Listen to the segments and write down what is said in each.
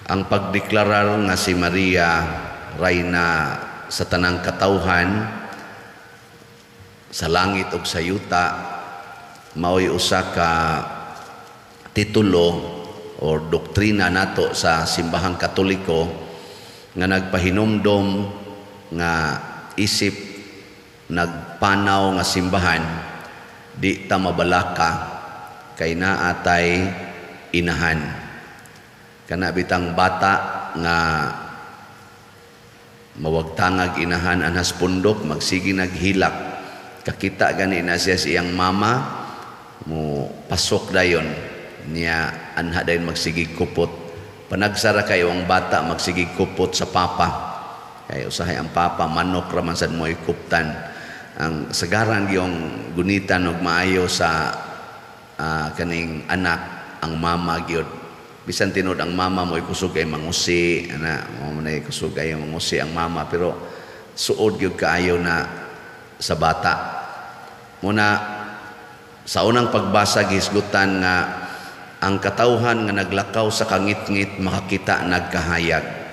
Ang pagdeklarar nga si Maria rayna sa tanang katawhan sa langit ug sa yuta mao'y usa ka titulo or doktrina nato sa Simbahang Katoliko nga nagpahinumdom nga isip nagpanaw nga simbahan, di ta mabalaka kay naa tay inahan. Kana bitang bata nga mawagtangag inahan anhas pundok, magsige naghilak, kakita gani na siya sa iyang mama, mo pasok dayon niya, anha dayon magsigig kupot. Panagsara kayo ang bata magsigig kupot sa papa kay usahay ang papa manok ra man sad mo kuptan. Ang sagaran gyung gunitan og maayo sa kaning anak ang mama gyud. Bisan tinud ang mama mo kusog kay mangusi ana mo man kusog kay mangusi ang mama, pero suod gyud kaayo na sa bata. Muna sa unang pagbasa gihisgutan nga ang katawhan nga naglakaw sa kangitngit makakita nagkahayag.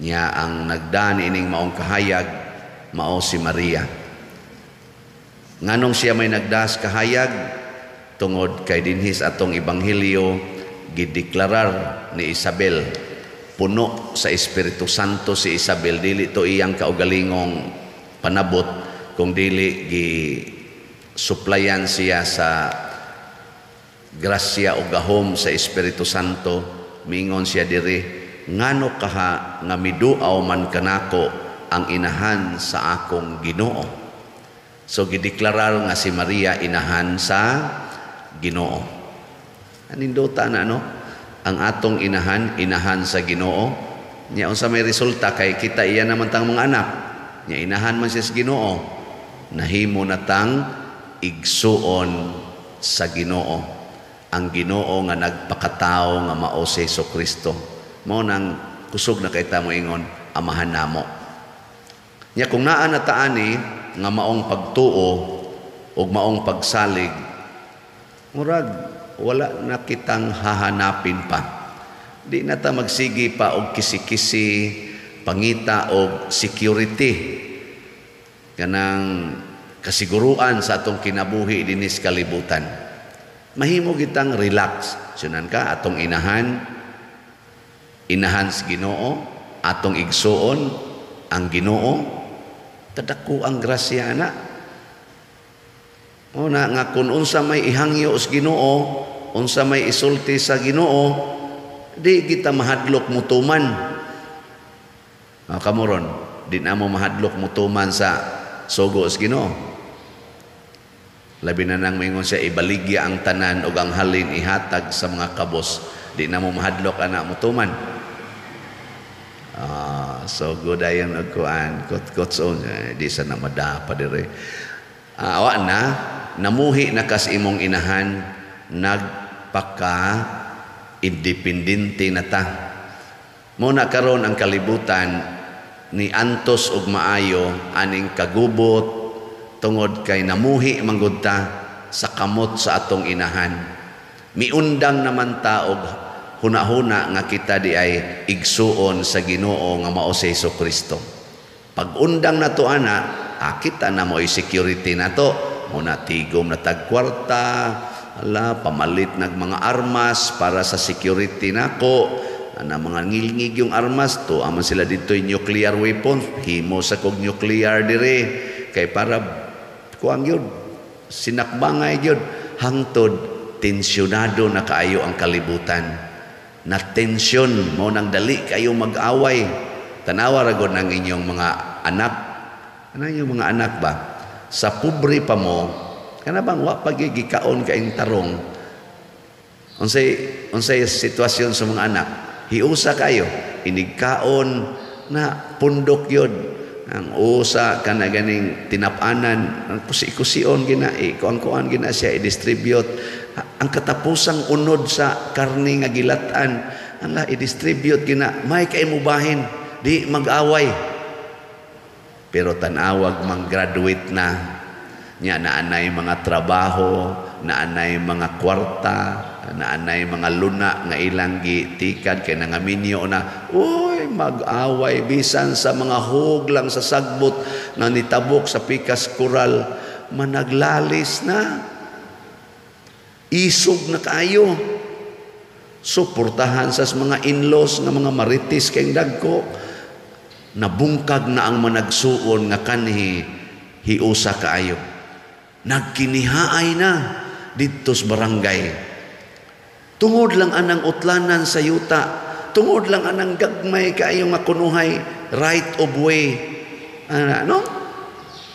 Nya ang nagdaan ining maong kahayag mao si Maria. Nganong siya may nagdaas kahayag? Tungod kay dinhis atong ebanghelyo gideklarar ni Isabel, puno sa Espiritu Santo si Isabel. Dili to iyang kaugalingong panabot kung dili gi suplayan siya sa grasya o gahom sa Espiritu Santo. Mingon siya diri, "Ngano kaha nga miduaw man kanako ang inahan sa akong Ginoo?" So gideklarar nga si Maria inahan sa Ginoo. Anindota na, no? Ang atong inahan, inahan sa Ginoo. Nya unsa may resulta? Kay kita iya naman tang mga anak. Nya inahan man siya sa Ginoo. Nahimo na tang igsuon sa Ginoo. Ang Ginoo nga nagpakatao nga mao si Jesu Kristo. Mao nang kusog na kay ta moingon, "Amahan namo." Nya kung naa na ta ani nga maong pagtuo ug maong pagsalig, murag wala na kitang hahanapin pa. Di na ta magsigi pa og kisi-kisi, pangita og security, kanang kasiguruan sa atong kinabuhi dinis kalibutan. Mahimo kitang relax. Sunan ka atong inahan, inahan sa Ginoo, atong igsuon ang Ginoo, kadako ang grasya na. O na nga kung unsa may ihangyo sa Ginoo, unsa may isulti sa Ginoo, di kita mahadlok mutuman. Ah, kamoron, di na mo mahadlok mutuman sa sugo sa Ginoo. Labi na nang maingon siya, ibaligya ang tanan ug ang halin ihatag sa mga kabos. Di na mo mahadlok ana mutuman. Ah, so good ayon og kuan, kot-kot eh, di sa na madapa dire. Ah, wa na namuhi na kas imong inahan, nagpaka independente na ta. Mo na karon ang kalibutan ni antos og maayo aning kagubot tungod kay namuhi manggod ta sa kamot sa atong inahan. Miundang naman ta og hunahuna nga kita di ay igsuon sa Ginoo nga mao si Hesus Kristo. Pag undang nato ana, kita na mo security nato. Muna tigom na tag kwarta, ala pamalit nag mga armas para sa security nako. Ana mga ngilngig yung armas to, aman sila dito yung nuclear weapons, himo sa kog nuclear dire kay para kuang yun, sinakbangay yun, hangtod tensyonado na kaayo ang kalibutan. Na tensyon mo nang dali kayo mag-away. Tanawa ra gud ng inyong mga anak. Ano yung mga anak ba? Sa pobre pa mo, kana bang wa pagigikaon kaing tarong. Unsay unsay sitwasyon sa mga anak? Hiusa kayo, inigkaon na pundok yun. Ang usa kana ganing tinapanan, ang kusi-kusion gina, ikuan-kuan gina siya i-distribute. Ang katapusang unod sa karne nga gilatan, ala i-distribute gina, may kay mubahin, di mag-away. Pero tanawag mang graduate na, nya naanay mga trabaho, naanay mga kwarta, Naanay mga luna nga ilang gitikad kay nangaminyo na, uy, mag-away bisan sa mga hog lang sa sagbot nga nitabok sa pikas kural, managlalis na, isog na kaayo. Suportahan sa mga in-laws nga mga marites kay dagko, nabungkag na ang managsuon nga kanhi hiusa kaayo. Nagkinihaay na didto sa barangay. Tungod lang anang utlanan sa yuta, tungod lang anang gagmay kaayo nga kunuhay right of way. Ano?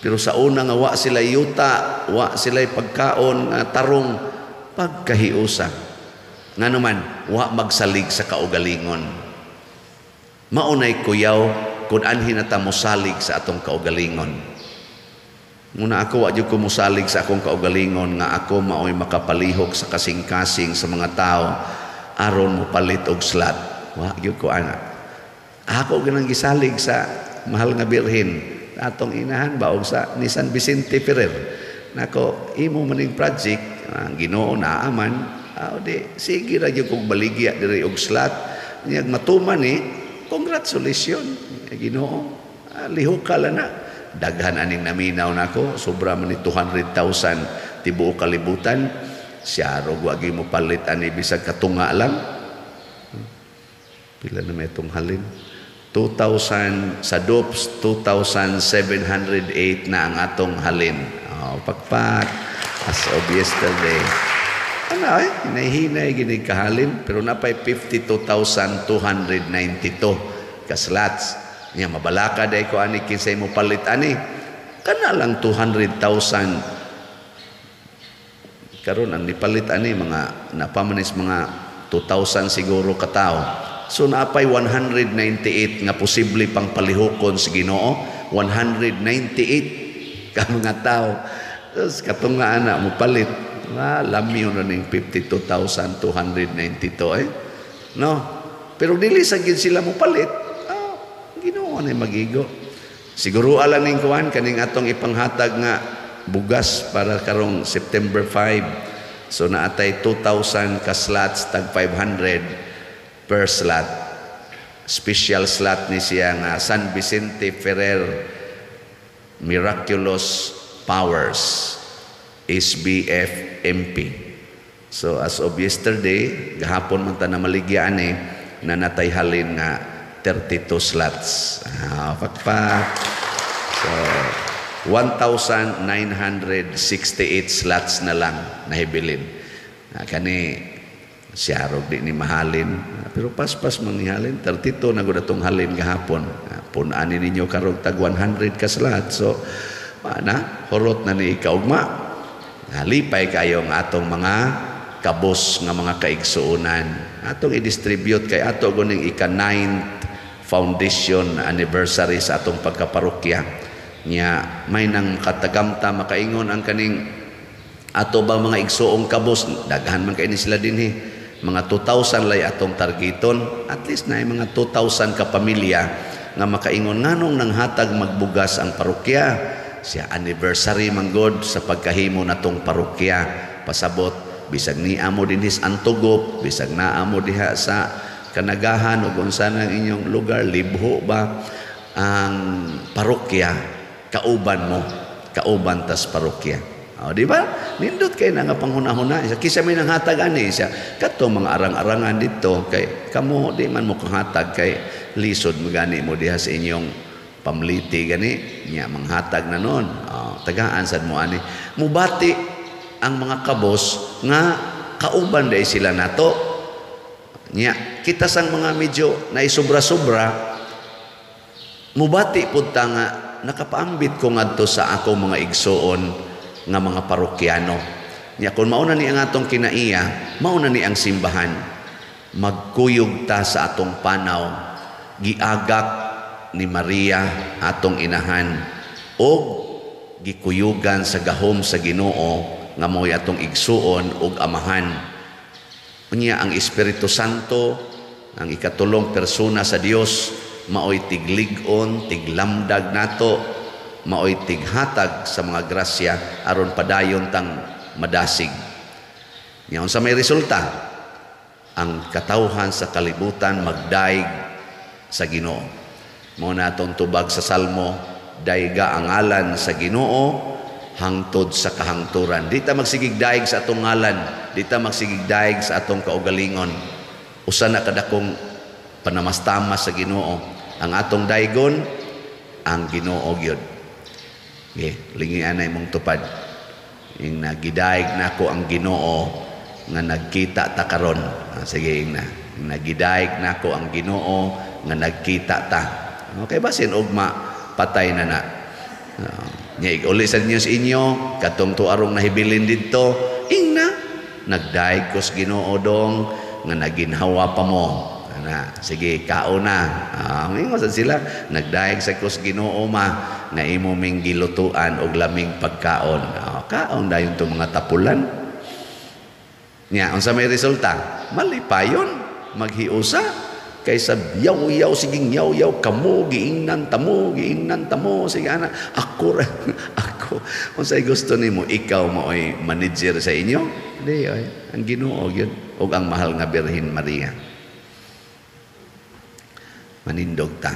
Pero sa una nga wa sila yuta, wa sila pagkaon nga tarong, pagkahiusa. Ngano man, wa magsalig sa kaugalingon. Maunay kuyaw kung anhin na ta mosalig sa atong kaugalingon. Muna ako, wa jud ko mosalig sa akong kaugalingon nga ako maoy makapalihok sa kasing-kasing sa mga tao aron mopalit og slot. Wa gyud ko ana. Ako ganang gisalig sa mahal nga Birhen atong inahan ba og sa ni San Vicente Ferrer. Nako, imo maning project, ang Ginoo naaman, di sige ra gyud kog baligya diri og slot. Nya matuman ni, congratulations Ginoo. Lihok ka lang na. Daghan aning naminaw nako, sobra man ni 200,000 tibuok kalibutan. Siya rog wa gyud mo palit ani bisag katunga lang. Pila na may itong halin? 2,000 sa DOPS, 2,708 na ang atong halin. Oh, pakpak as of yesterday. Ano eh, hinay-hinay ginig kahalin, pero napay 52,292 ka slots. Nya mabalaka day ko ani kinsay mo palit ani. Kana lang 200,000 karon ang nipalit ani mga napamanis mga 2,000 siguro katao. So naapay 198 nga posible pang palihukon sa Ginoo, 198 ka mga tao. Tapos katong nga ana mo palit, lamyo na ning 52,292 eh. No. Pero dili sa gid sila mo palit. Ginoo na magigo. Siguro alang ning kuan kaning atong ipanghatag nga bugas para karong September 5. So naatay 2,000 ka slots tag 500 per slot. Special slot ni siya nga San Vicente Ferrer Miraculous Powers SBFMP. So as of yesterday, gahapon man ta na maligyan eh, na natay halin nga 32 slots. Pakpak. So 1,968 slots na lang nahibilin. Kani siya rog di ni mahalin. Pero paspas man ni halin, 32 na gud atong halin gahapon. Pun-ani ninyo karog tag 100 ka slot. So mana horot na ni ikaugma. Lipay kayo ang atong mga kabos nga mga kaigsuonan. Atong i-distribute kay ato guning ika-9th foundation anniversary sa atong pagkaparokya. Nya may nang katagamta makaingon ang kaning ato ba mga igsuong kabos, daghan man kay ni sila dinhi. Mga 2,000 lay atong targeton, at least na mga 2,000 ka pamilya nga makaingon nganong nanghatag magbugas ang parokya. Siya anniversary manggod sa pagkahimo natong parokya. Pasabot bisag niamo dinhi sa Antugop, bisag naamo diha sa Kanagahan o kung saan ang inyong lugar, libho ba ang parokya, kauban mo, kauban tas parokya. O, di ba? Nindot kay na nga panghuna-huna. Kisa may nanghatag ani siya. Kato mga arang-arangan dito kay kamo di man mo kanghatag kay lisod magani mo diha sa inyong pamliti gani nya manghatag na nun. O, tagaan sad mo ani. Mubati ang mga kabos nga kauban day sila nato. Nya kita sang mga medyo naisubra-sobra mubati pud ta nga nakapaambit ko ngadto sa akong mga igsoon nga mga parokyano. Nya kung mauna ni ang atong kinaiya, mauna ni ang simbahan. Magkuyog ta sa atong panaw, giagak ni Maria atong inahan og gikuyugan sa gahom sa Ginoo nga mao'y atong igsuon og amahan. Unya ang Espiritu Santo, ang ikatulong persona sa Dios, maoy tiglig-on, tiglamdag nato, maoy tighatag sa mga grasya aron padayon tang madasig. Nya unsa may resulta? Ang katawhan sa kalibutan magdaig sa Ginoo. Mao na atong tubag sa Salmo, dayga ang ngalan sa Ginoo hangtod sa kahangturan. Di ta magsigig daig sa atong ngalan, di ta magsigig daig sa atong kaugalingon. Usa na kadakong panamastamas sa Ginoo. Ang atong daigon, ang Ginoo gyud. Okay, lingian na imong tupad. Ing nagidaig nako ang Ginoo nga nagkita ta karon. Ah, sige, ing na. Nagidaig nako ang Ginoo nga nagkita ta. Okay, basin ugma patay na na. Nya uli sa inyo sa inyo katong tuarong nahibilin didto, ing na nagdaig ko sa Ginoo dong nga naginhawa pa mo. Ana, sige, kaon na. Ah, ingon sad sila, nagdaig sa ko sa Ginoo ma nga imo ming gilutuan og laming pagkaon. Ah, kaon dayon tong mga tapulan. Nya, unsa may resulta? Malipayon, maghiusa kaysa yaw-yaw, siging yaw-yaw, kamo giingnan tamo, giingnan tamo, sige ana, ako ra, ako. Unsay gusto nimo, ikaw maoy manager sa inyo? Di oy, ang Ginoo gyud ug ang mahal nga Birhen Maria. Manindog ta.